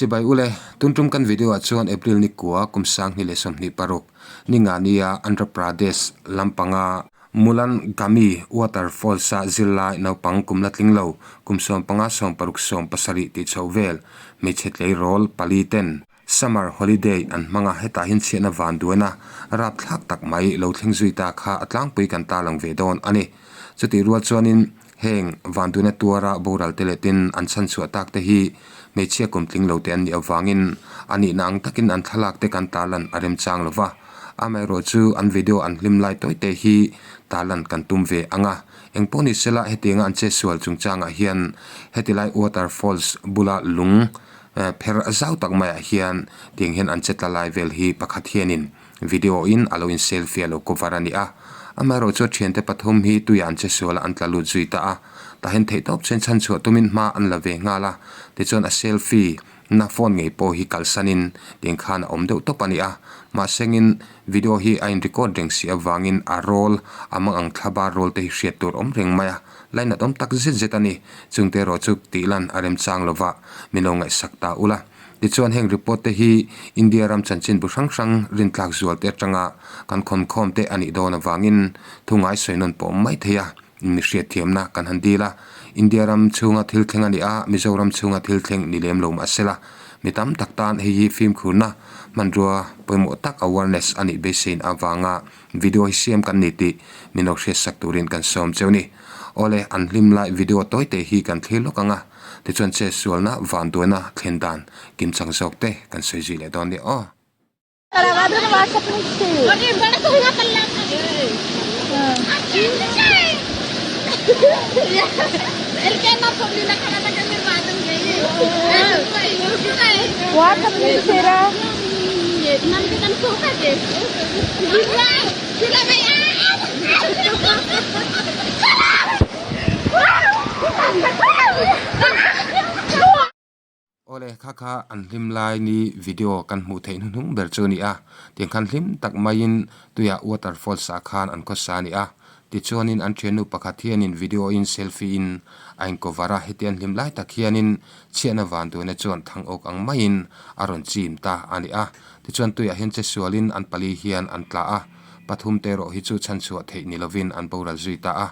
Chibai ule, tun tum kan video ah chuan April ni kua kum 2026 ni nga nia Andhra Pradesh lampanga Mulan Gami Waterfalls a zirlai naupang kum la tling lo kum 15 16 17 tih chhoh vel hmeichhe tleirawl pali ten summer holiday an hmang a, hetah hian chhiatna van duaina rapthlak tak mai lo thleng zui ta kha a tlangpui kan tarlang ve dawn a ni. Chutih rual chuanin heng van duaina tuara boral te leh tin an chhanchhuah tak te hi hmeichhia kum tling lo te an nih avangin a nihna ang takin an thlalak te kan tarlan a remchang lo va, amaherawh chu an video an hlim lai tawi te hi tarlan kan tum ve ang a. Engpawh ni sela hetianga an chetsual chungchangah hian heti lai waterfalls bula lung Pher zau tak maiah hian tiang hian an che tla lai vel hi pakhat hianin video in a lo in selfie a lo cover a ni a. Amaherawh chu a thiante pathum hi tuiah an che sual a an tla lut zui ta a. Tah hian theihtawp chuan chhan chhuah tumin hma an la ve nghal a. Tichuan a selfie na phone ngei pawh hi kalsanin tiang khan a awm deuh tawp a ni a. Mahsengin video hi a in record reng si avangin a roll a mang ang thla bar roll te hi hriat tur awm reng mai a. Lainat awm tak zet zet a ni. Chungte erawh chu tih lan a remchang lova min lo ngaihsak ta ula. Tichuan heng report te hi India ram chanchin bu hrang hrang rintlak zual te atanga kan khawnkhawm te a nih dawn avangin thu ngai sawi nawn pawh mai thei a, mi hriatthiamna kan han dil a. India ram chhunga thil thleng a ni a, Mizoram chhunga thil thleng ni lem lo mahsela mi tam tak tan hei hi fimkhurna hmanrua pawimawh tak awareness a nih beisein avanga Video hi siam kan ni tih min lo hriatsak turin kan sawm cheu ni. Awle, an hlim lai video tawi te hi kan thlir lawk ang a, tichuan che sualna vanduaina thlen dan kimchang zawk te kan sawi zui leh dawn nia aw. Awle kha kha an hlim lai ni video kan hmuh theih hnuhnung ber chu a ni a, tiang khan hlim tak maiin tuiah waterfalls ah khan an khawsa a ni a, tichuanin an thiannu pakhat hianin video in selfie in a in cover a, heti an hlim lai tak hianin chhiatna vanduaina chuan thang awk ang maiin a rawn chim ta a ni a. Tichuan tuiah hian che sualin an pali hian an tla a, pathum te erawh hi chu chhanchhuah theih ni lovin an boral zui ta a.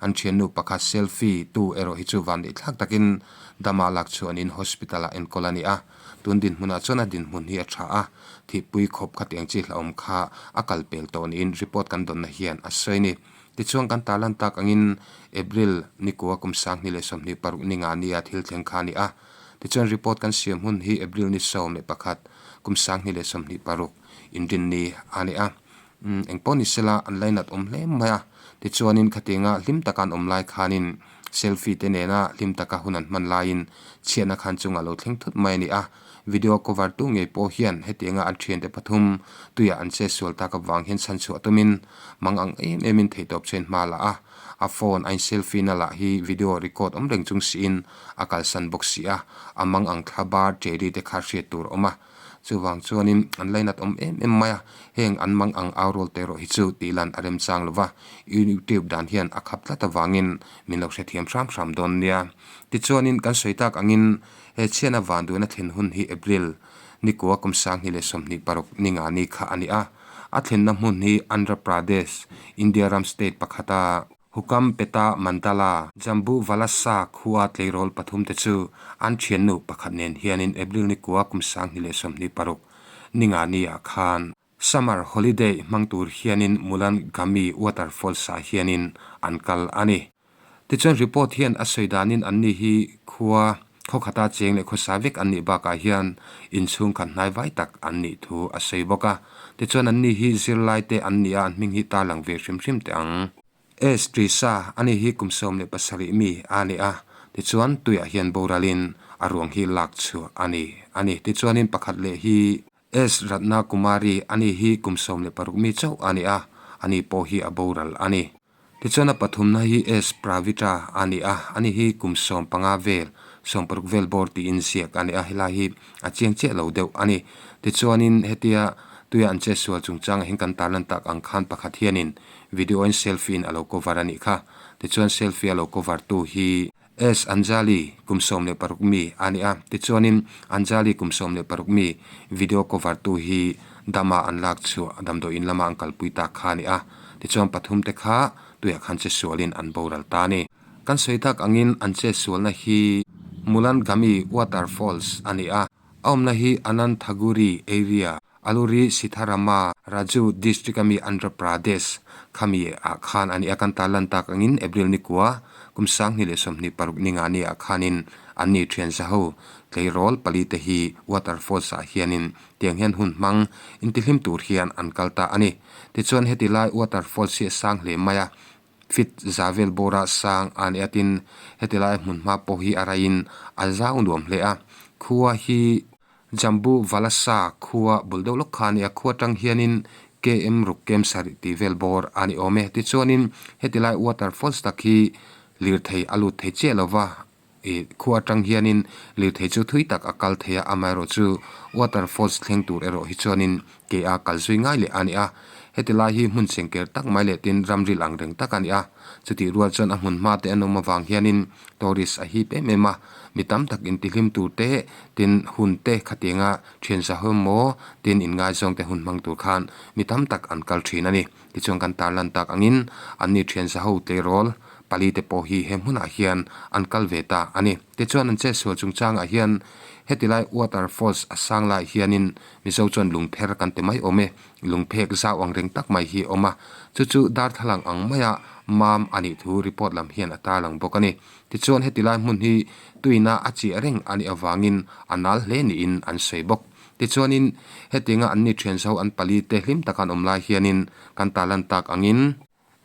An thiannu pakhat selfie tu erawh hi chu vanneih thlak takin dama lak chhuanin hospital ah enkawl a ni a. Tun dinhmunah chuan a dinhmun hi a tha a, thihpui khawp khatiang chi hlauhawm kha a kal pel tawh niin report kan dawnna hian a sawi a ni. Tichuan kan tarlan tak angin April nikua kum 2026 ninga nia thil thleng kha a ni a. Tichuan report kan siam hun hi April ni 11 kum 2026 inrinni a ni a. Umm engpawh ni sela an lainat awm hle mai a. Tichuanin khatianga hlim taka an awm lai khanin selfie te nena hlim taka hun an hman laiin chhiatna khan chungah lo thleng thut mai a ni a. Video cover tu ngei pawh hian hetianga an thiante pathum tuiah an che sual tak avang hian chhanchhuah tumin mang ang em emin theihtawp chuan hma la a. A phone a in selfie na lah hi video record awm reng chung siin a kalsan bawk si a, a mang ang thla bar cherry te kha hriat tur a awm a. Chuvang chuanin an lainat awm em em mai a, heng an mang ang au rawl te erawh hi chu tih lan a remchang lo va, YouTube dan hian a khap tlat avangin min lo hrethiam hram hram dawn nia. Tichuanin kan sawi tak angin he chhiatna vanduaina thlen hun hi April nikua kum 2026 ni nga ni kha a ni a, a thlenna hmun hi Andhra Pradesh, India ram state pakhata Hukam Peta Mandala, Jambu Valasa khua tleirawl pathum te chu an thiannu pakhat nen hianin April nikua kum 2026 ni nga ni ah khan Summer Holiday hmang tur hianin Mulan Gami Waterfalls ah hianin an kal a ni. Tichuan report hian a sawi danin anni hi khua khawkhata cheng leh khawsa vek an nih bakah hian inchhung khat hnai vai tak an nih thu a sawi bawk a. Tichuan anni hi zirlai te an ni a, an hming hi tarlang ve hrim hrim teh ang. S. Trisa, ani hi kum 17 mi a ni a, tichuan tuiah hian boralin a ruang hi lak chhuah a ni a ni. Tichuanin pakhat leh hi S. Ratna Kumari, ani hi kum 16 mi chauh a ni a, ani pawh hi a boral a ni. Tichuan a pathumna hi S. Pravita a ni a, ani hi kum 15 vel, 16 vel bawr tiin ziak a ni a, helai hi a chiang chiah lo deuh a ni. Tichuanin hetia tuia an che sual chungchangah hian kan tarlan tak ang khan pakhat hianin video in selfie in a lo cover a nih kha. Tichuan selfie a lo cover tu hi. S Anjali kum 16 mi a ni a, tichuanin Anjali kum 16 mi video cover tu hi dama an lak chhuah damdawiin lama an kalpui tak kha a ni a, tichuan pathum te kha tuiah khan che sualin an boral ta a ni. Kan sawi tak angin an che sualna hi Mulangami Waterfalls a ni a, a awmna hi Ananthaguri area Alluri Sitharama Raju district ami Andhra Pradesh khami ah khan a ni a, kan tarlan tak angin April ni kua kum 2026 ni nga ni ah khanin an ni thian zaho tleirawl pali te hi waterfalls ah hianin tiang hian hun hmang intihlim tur hian an kal ta a ni. Tichuan heti lai waterfalls hi a sang hle mai a, feet za vel bawra sang a ni a tin heti lai hmun hma pawh hi a raiin a zau nuam hle a, khua hi Jambu Valasa khua bul deuh lawk kha a ni a, khua tang hianin KM ruk kem sarih tih vel bawr a ni awm e. Tichuanin heti lai waterfalls tak hi lirthei a lut thei chiah lo va, ih khua atang hianin lirthei chu thui tak a kal thei a, amaherawh chu waterfalls thleng tur erawh hi chuanin ke a kal zui ngai leh a ni a. Heti lai hi hmun chengker tak mai leh tin ramril ang reng tak a ni a, chutih rual chuan a hmun hma te an awm avang hianin tourist a hip em em a, mi tam tak intihlim tur te tin hun te khatianga thian zahawm maw tin inngaizawng te hun hmang tur khan mi tam tak an kal thin a ni. Tichuan kan tarlan tak angin anni thian zaho tleirawl pali te pawh hi he hmunah hian an kal ve ta a ni. Tichuan an chetsual chungchangah hian heti lai waterfalls a sang lai hianin Mizo chuan lungpher kan ti mai awm e, lungphek zau ang reng tak mai hi a awm a, chu chu darthlalang ang maia mam a nih thu report lam hian a tarlang bawk a ni. Tichuan heti lai hmun hi tuina a chiah reng a nih avangin a nal hle niin an sawi bawk. Tichuanin hetianga anni thian zo an pali te hlim taka an awm lai hianin kan tarlan tak angin,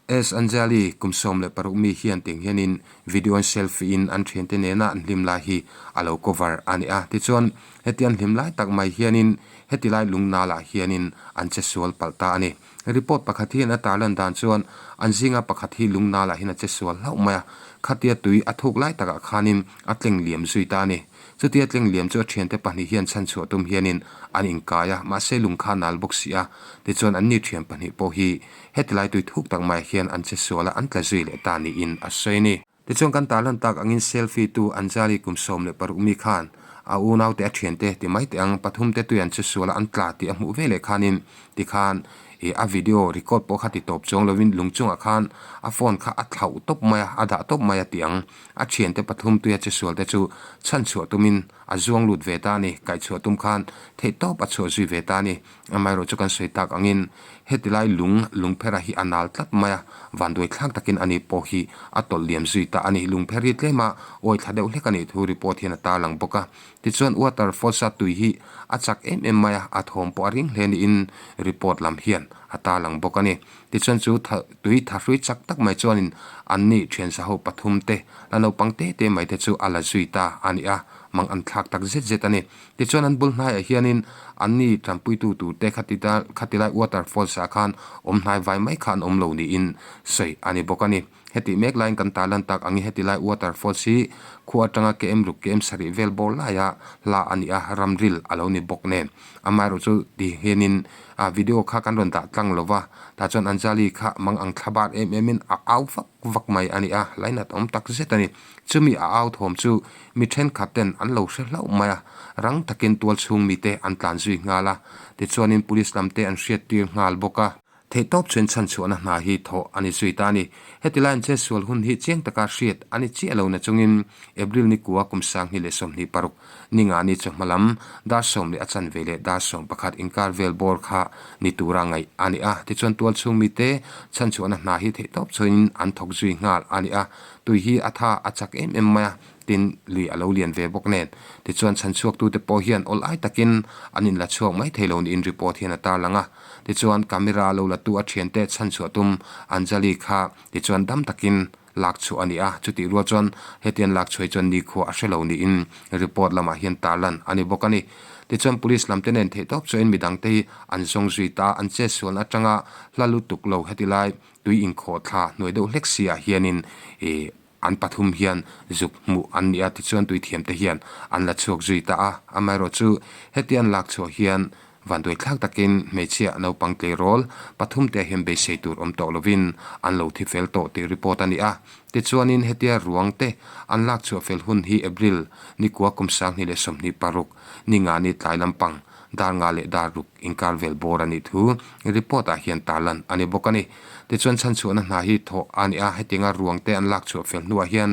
S Anjali kum 16 mi hian tiang hianin video an selfie in an thiante nena an hlim lai hi a lo cover a ni a. Tichuan heti an hlim lai tak mai hianin heti lai lungnalah hianin an che sual palh ta a ni. Report pakhat hian a tarlan dan chuan an zinga pakhat hi lungnalah hian a che sual hlauh mai a, khatia tui a thuk lai takah khanin a tleng liam zui ta a ni. Chutia tleng liam chu a thiante pahnih hian chhanchhuah tum hianin an inkai a, mahse lung kha nal bawk si a, tichuan anni thian pahnih pawh hi heti lai tui thuk tak maiah hian an che sual a, an tla zui leh ta niin a sawi a ni. Tichuan kan tarlan tak angin selfie tu Anjali kum 16 mi khan a unaute a thiante ti mai teh ang pathumte tui an che sual a, an tla tih a hmuh ve leh khanin tikhan ih a video record pawh kha ti tawp chuang lovin lung chungah khan a phone kha a thlauh tawp mai a, a dah tawp mai a ti ang. A thiante pathum tuia che sual te chu chhanchhuah tumin a zuang lut ve ta a ni. Kaihchhuah tum khan theihtawp a chhuah zui ve ta a ni. Amaherawh chu kan sawi tak angin heti lai lung lungphera hi a nal tlat mai a, vanduai thlak takin a ni pawh hi a tawlh liam zui ta a ni. Lungpher hi tlema awi thla deuh hlek a nih thu report hian a tarlang bawk a. Tichuan waterfalls a tui hi a chak em em mai a, a thawm pawh a ring hle niin report lam hian a tarlang bawk a ni. Tichuan chu tha tui thahrui chak tak mai chuanin anni thiansa ho pathum te la naupang te te mai te chu a la zui ta a ni a, mang an thlak tak zet zet a ni. Tichuan an bul hnaiah hianin anni tanpuitu tur te khati ta khati lai waterfalls ah khan awm hnai vai mai kha an awm lo niin sawi a ni bawk a ni. Heti mek laiin kan tarlan tak angin heti lai waterfalls hi khua atanga KM ruk KM sarih vel bawr laia hla a ni a, ramril a lo ni bawk nen. Amaherawh chu ti hianin a video kha kan rawn dah tlang lo va, tah chuan Anjali kha mang ang thla bar em em in a au vak vak mai a ni a, lainat awm tak zet a ni. Chumi a au thawm chu mi thenkhat ten an lo hre hlauh mai a, rang takin tual chhung mite an tlan zui nghal a, tichuanin police lam te an hriat tir nghal bawk a. Theihtawp chuan chhanchhuahna hna hi thawh a ni zui ta a ni. Heti laiin chetsual hun hi chiang taka hriat a ni chiah lo na chungin April ni kua kum 2026 ni nga ni chawhma lam dar sawm leh a chanve leh dar sawm pakhat inkar vel bawr kha ni tura ngaih a ni a. Tichuan tualchhung mite chhanchhuahna hna hi theihtawp chuanin an thawk zui nghal a ni a. Tui hi a tha a chak em em mai a, tin lui a lo lian ve bawk nen. Tichuan chhanchhuaktute pawh hian awl ai takin an inla chhuak mai thei lo niin report hian a tarlang a. Tichuan camera lo la tu a thiante chhanchhuah tum Anjali kha tichuan dam takin lak chhuah a ni a, chutih rual chuan hetiang lak chhuah hi chuan nikhua a hre lo niin report lamah hian tarlan a ni bawk a ni. Tichuan police lam te nen theihtawp chuahin midang te hi an zawng zui ta, an chetsualna atanga hla lutuk lo heti lai tui inkhawh thla hnuai deuh hlek si ah hianin ih An pathum hian zuk hmuh an ni a, tichuan tuithiamte hian an la chhuak zui ta a. Amaherawhchu, heti an lak chhuah hian Vanduai thlak takin hmeichhia naupang tleirawl pathumte hian beisei tur awm tawh lovin an lo thi fel tawh tih report a ni a. Tichuanin hetia ruang te an lak chhuah fel hun hi April nikua kum 2026 ni nga ni tlai lampang dar nga leh dar ruk inkar vel bawr a nih thu report ah hian tarlan a ni bawk a ni. Tichuan chhanchhuahna hna hi thawh a ni a, hetianga ruang te an lak chhuah fel hnuah hian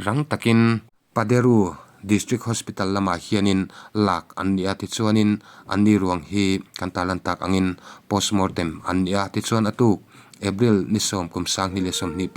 rang takin Paderu District Hospital lamah hianin lak an ni a, tichuanin anni ruang hi kan tarlan tak angin postmortem an ni a, tichuan a tuk April ni sawm kum 2026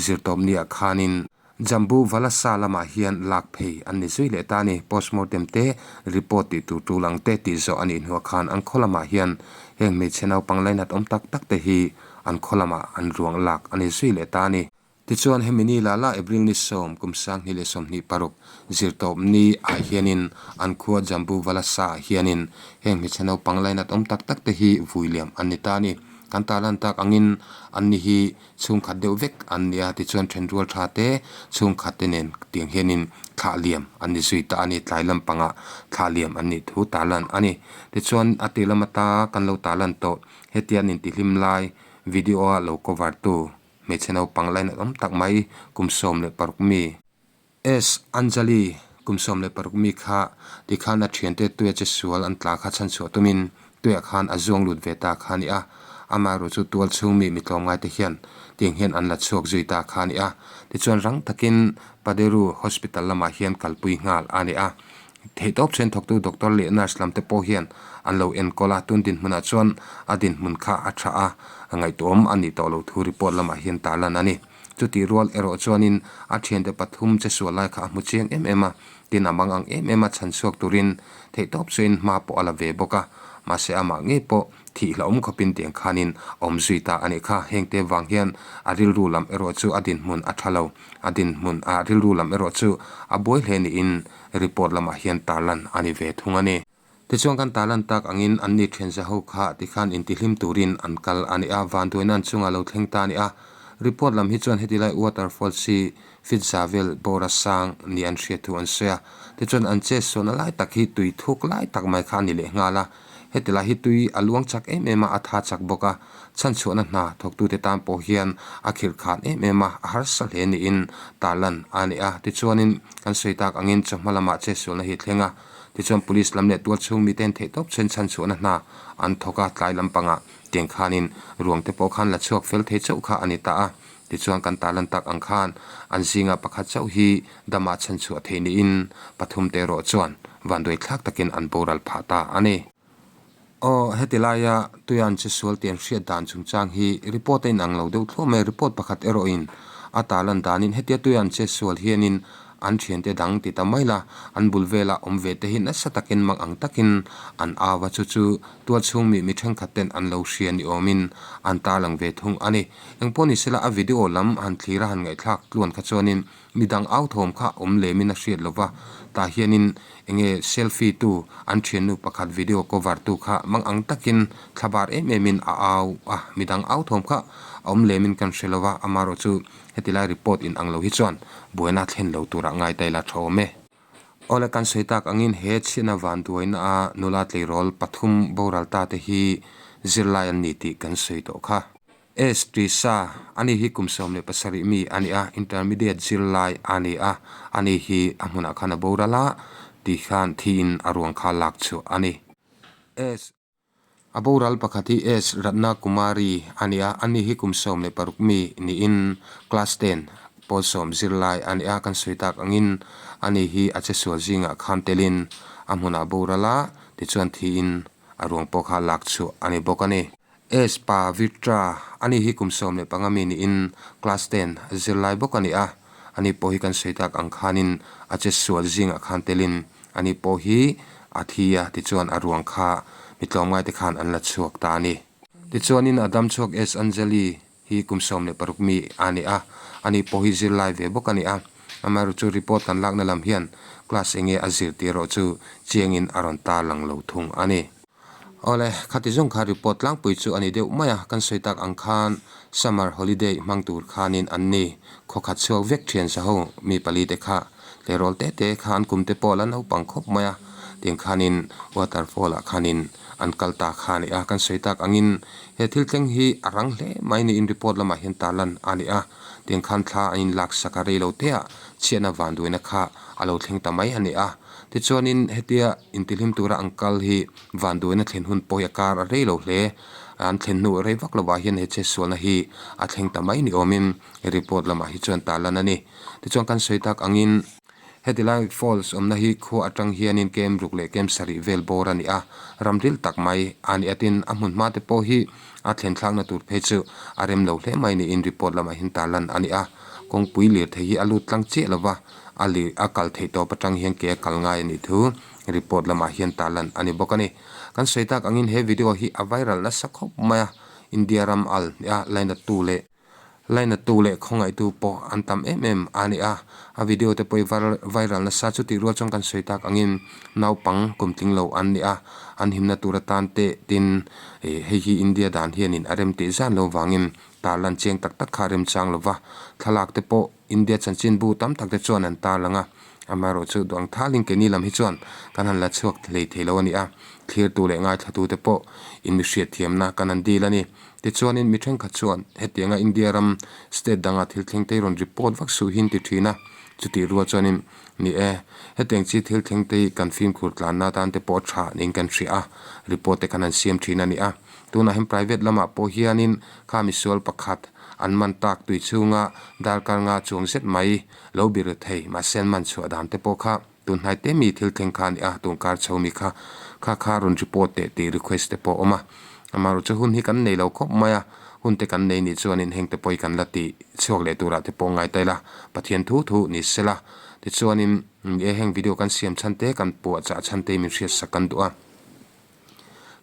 zirtawp niah khanin Jambu Valasa lamah hian lak phei an ni zui leh ta a ni. Postmortem te report tih tur tul ang te tih zawh a nih hnuah khan an khaw lamah hian heng hmeichhe naupang lainat awm tak tak te hi an khaw lamah an ruang lak a ni zui leh ta a ni. Tichuan, hemi ni la la April ni sawm kum 2026 zirtawp ni ah hianin an khua Jambu Valasa ah hianin heng hmeichhe naupang lainat awm tak tak te hi vui liam an ni ta a ni. Kan tarlan tak angin an ni hi chhungkhat deuh vek an ni a, tichuan thenrual tha te chhungkhat te nen tiang hianin thlah liam an ni zui ta a ni, tlai lampangah thlah liam an nih thu tarlan a ni. Tichuan, a tir lam ata kan lo tarlan tawh hetia an intihlim lai video a lo cover tu Hmeichhe naupang lainat awm tak mai kum 16 mi S. Anjali kum 16 mi kha tikhan a thiante tuia che sual an tla kha chhanchhuah tumin tuiah khan a zuang lut ve ta kha a ni a. Amaherawh chu tual chhung mi mi tlawmngai te hian tiang hian an la chhuak zui ta kha a ni a. Tichuan rang takin Paderu Hospital lamah hian kalpui nghal a ni a. Theihtawp then thawktu doctor leh nurse lam te pawh hian an lo enkawl a, tun dinhmunah chuan a dinhmun kha a tha a, a ngaihtuahawm a nih tawh lo thu report lamah hian tarlan a ni. Chutih rual erawh chuanin a thiante pathum che sual lai kha a hmu chiang em em a, tin a mang ang em em a chhan chhuak turin theihtawp chuain hma pawh a la ve bawk a, mahse amah ngei pawh thih hlauhawm khawpin tiang khanin a awm zui ta a nih kha. Hengte vang hian a rilru lam erawh chu a dinhmun a tha lo, a dinhmun a rilru lam erawh chu a buai hle niin report lamah hian tarlan a ni ve thung a ni. Tichuan kan tarlan tak angin an ni thianza ho kha tikhan intihlim turin an kal a ni a, vanduaina an chungah lo thleng ta a ni a. Report lam hi chuan heti lai waterfalls hi feet za vel bawra sang ni an hriat thu an sawi a. Tichuan an che sualna lai tak hi tui thuk lai tak mai kha a ni leh nghal a. Heti lai hi tui a luang chak em em a, a tha chak bawk a. Chhanchhuahna hna thawktute tan pawh hian a khirh khan em em a, a harsa hle niin tarlan a ni a. Tichuanin kan sawi tak angin chawhma lamah chetsualna hi a thleng a. Tichuan Police lam leh tualchhung miten theihtawp chhen chhanchhuahna hna an thawk a, tlai lampangah tiang khanin ruang te pawh khan la chhuak fel thei chauh kha a ni ta a. Tichuan kan tarlan tak ang khan an zinga pakhat chauh hi dama chhanchhuah theih niin pathum te erawh chuan vanduai thlak takin an boral phah ta a ni. Aw, heti laia tuian che sual tih an hriat dan chungchang hi report a inang lo deuh thluah mai. Report pakhat erawhin a tarlan danin hetia tuian che sual hianin an thiante dang ti ta mai la, an bul vela awm ve te hi nasa takin mang ang takin an au a, chu chu tualchhung mi mi thenkhat ten an lo hria ni awmin an tarlang ve thung a ni. Engpawh ni sela a video lam han thlir a han ngaihthlak tluan kha chuanin Midang au thawm kha awm lemin a hriat lova, tah hianin enge selfie tu an thiannu pakhat video cover tu kha mang ang takin thlabar em emin a au a, midang au thawm kha a awm lemin kan hre lova, amaherawh chu heti lai report in ang lo hi chuan buaina thlen lo turah ngai ta ila tha awm e. Awle kan sawi tak angin he chhiatna vanduaina a nula tleirawl pathum boral ta te hi zirlai an ni tih kan sawi tawh kha. S. Trisa, Ani hi kum 17 mi a ni a, intermediate zirlai a ni a, ani hi a hmunah khan a boral a, tih khan thiin a ruang kha lak chhuah a ni. S. A boral pakhat hi S. Ratna Kumari a ni a, ani hi kum 16 mi niin class ten pawl sawm zirlai a ni a, kan sawi tak angin ani hi a chesual zingah khan telin a hmunah a boral a, tichuan thiin a ruang pawh kha lak chhuah a ni bawk a ni. S pa Vitra, ani hi kum 15 mi niin class ten zirlai bawk a ni a, ani pawh hi kan sawi tak ang khanin a che sual zingah khan telin ani pawh hi a thi a, tichuan a ruang kha mi tlawmngai te khan an la chhuak ta a ni. Tichuanin a dam chhuak S Anjali hi kum 16 mi a ni a, ani pawh hi zirlai ve bawk a ni a, amaherawhchu chu report kan lakna lam hian class enge a zir tih erawh chu chiangin a rawn tarlang lo thung a ni. Awle, khati zawng kha report tlangpui chu a ni deuh mai a, kan sawi tak ang khan summer holiday hmang tur khanin an ni. Khawkhat chhuak vek thian sa ho mi pali te kha tleirawl te te kha an kum te pawh la naupang khawp mai a, tiang khanin waterfall ah khanin an kal ta kha a ni a. Kan sawi tak angin he thil thleng hi a rang hle mai niin report lamah hian tarlan a ni a. Tiang khan thla an inlak sak a rei lo te ah chhiatna vanduaina kha a lo thleng ta mai a ni a. Tichuanin hetia intihlim tura an kal hi vanduaina thlen hun pawh hi a kar a rei lo hle. An thlen hnu rei vak lovah hian he chhetsualna hi a thleng ta mai ni awmin report lamah hi chuan tarlan a ni. Tichuan kan sawi tak angin heti lai falls awmna hi khua atang hianin kem ruk leh kem sarih vel bawr a ni a, ram ril tak mai a ni a tin a hmun hma te pawh hi a thlen thlakna tur phei chu a rem lo hle mai niin report lamah hian tarlan a ni a. Kawngpui lirthei hi a lut tlang chiah lova a lir a kal theih tawp atang hian ke a kal ngai a nih thu report lamah hian tarlan a ni bawk a ni. Kan sawi tak angin he video hi a viral nasa khawp mai a, India ram al hniah lainattu leh Lainattu leh khawngaihtu pawh an tam em em a ni a, a video te pawh hi viral nasa chu tih rual chuan kan sawi tak angin naupang kum tling lo an ni a, an himna tur atan teh tin hei hi India dan hianin a rem tih zan lo vangin tarlan chiang tak tak kha a remchang lo va, thlalak te pawh India chanchinbu tam tak te chuan an tarlang a, amaherawhchu duang thalin keini lam hi chuan kan han la chhuak hlei thei lo a ni a, thlirtu leh ngaithlatute pawh in mi hriatthiamna kan han dil a ni. Tichuanin mi thenkhat chuan hetianga India ram state danga thil thleng te hi rawn report vak suh hi an ti thin a, chutih rual chuanin ni e, hetiang chi thil thleng te hi kan fimkhur tlanna atan te pawh a tha niin kan hria a, report te kan han siam thin a ni a. Tunah hian private lamah pawh hianin kha misual pakhat an man tak tui chhunga darkar nga chuang zet mai lo bir thei mahse an man chhuah dan te pawh kha Tun hnai te mi thil thleng kha a ni a, tun kar chho mi kha kha kha rawn report teh tih request te pawh a awm a. Amaherawhchu hun hi kan nei lo khawp mai a, hun te kan nei nih chuanin heng te pawh hi kan la tih chhuak leh turah te pawh ngai ta ila, Pathian thu thu ni sela. Tichuanin e heng video kan siam chhan te kan puah chah chhan te hi min hriatsak kan duh a.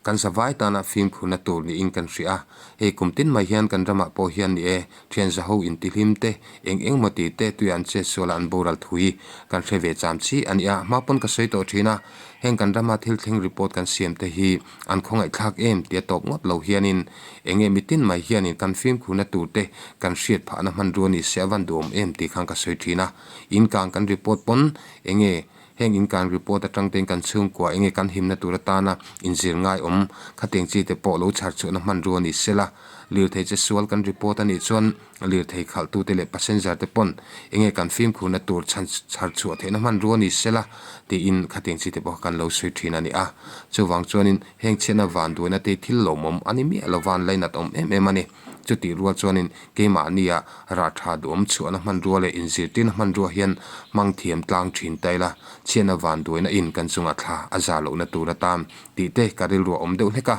Kan zavai tana fimkhurna tur niin kan hria a, hei kum tin mai hian kan ramah pawh hian ni e, thian zaho intihlim te, eng eng maw tih te tuia an chet suala an boral thu hi kan hre ve cham chi a ni a, hma pawn ka sawi tawh thin a, heng kan rama thil thleng report kan siam te hi an khawngaihthlak em tia tawp ngawt lo hianin eng nge mitin mai hianin kan fimkhurna tur te kan hriat phahna hmanrua ni se a van duhawm em tih khan ka sawi thin a, inkang kan report pawn eng nge Heng in kan report atang tein kan chhungkua enge kan himna tur atana inzir ngai awm khatiang chi te pawh lo chhar chhuahna hmanrua ni sela. Lirthei che sual kan report a nih chuan lirthei khalhtute leh passenger te pawn enge kan fimkhurna tur chhan chhar chhuah theihna hmanrua ni sela tiin khatiang chi te pawh kan lo sawi thin a ni a. Chuvang chuanin heng chhiatna vanduaina te thil lawmawm a ni miah lova an lainat awm em em a ni. Chutih rual chuanin keimahnia rah tha duhawm chhuahna hmanrua leh inzirtirna hmanrua hian hmang thiam tlang thin ta ila, chhiatna vanduaina in kan chungah thla a za lohna tur atan tih te ka rilru a awm deuh hlek a,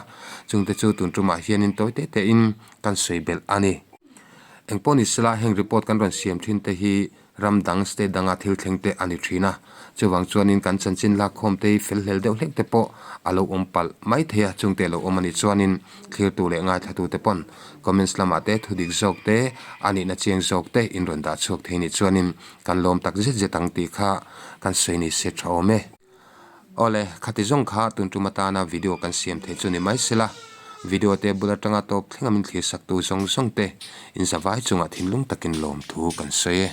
chungte chu tun tumah hianin tawi te tein kan sawi belh a ni. Engpawh ni sela heng report kan rawn siam thin te hi Ram dang, state danga thil thleng te a ni thin a, chuvang chuanin kan chanchin lakkhawm te hi fel hlel deuh hlek te pawh a lo awm palh mai thei a, chungte a lo awm a nih chuanin thlirtu leh ngaithlatute pawn comments lamah te thudik zawk te, a nihna chiang zawk te in rawn dah chhuak thei nih chuanin kan lawm tak zet zet ang tih kha kan sawi ni se tha awm e. Awle, khati zawng kha tun tum atana video kan siam thei chu ni mai sela, video te bul atanga tawp thlenga min thlir saktu zawng zawng te inzavai chungah thinlung takin lawmthu kan sawi e.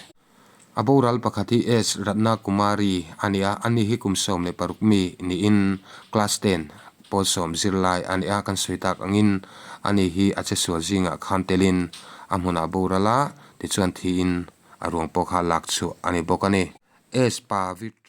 A boral pakhat hi S. Ratna Kumari a ni a, ani hi kum 16 mi niin class 10 pawl sawm zirlai a ni a, kan sawi tak angin ani hi a chesual zingah khan telin a hmunah boral a, tichuan thiin a ruang pawh kha lak chhuah a ni bawk a ni. S. Pa Vitra.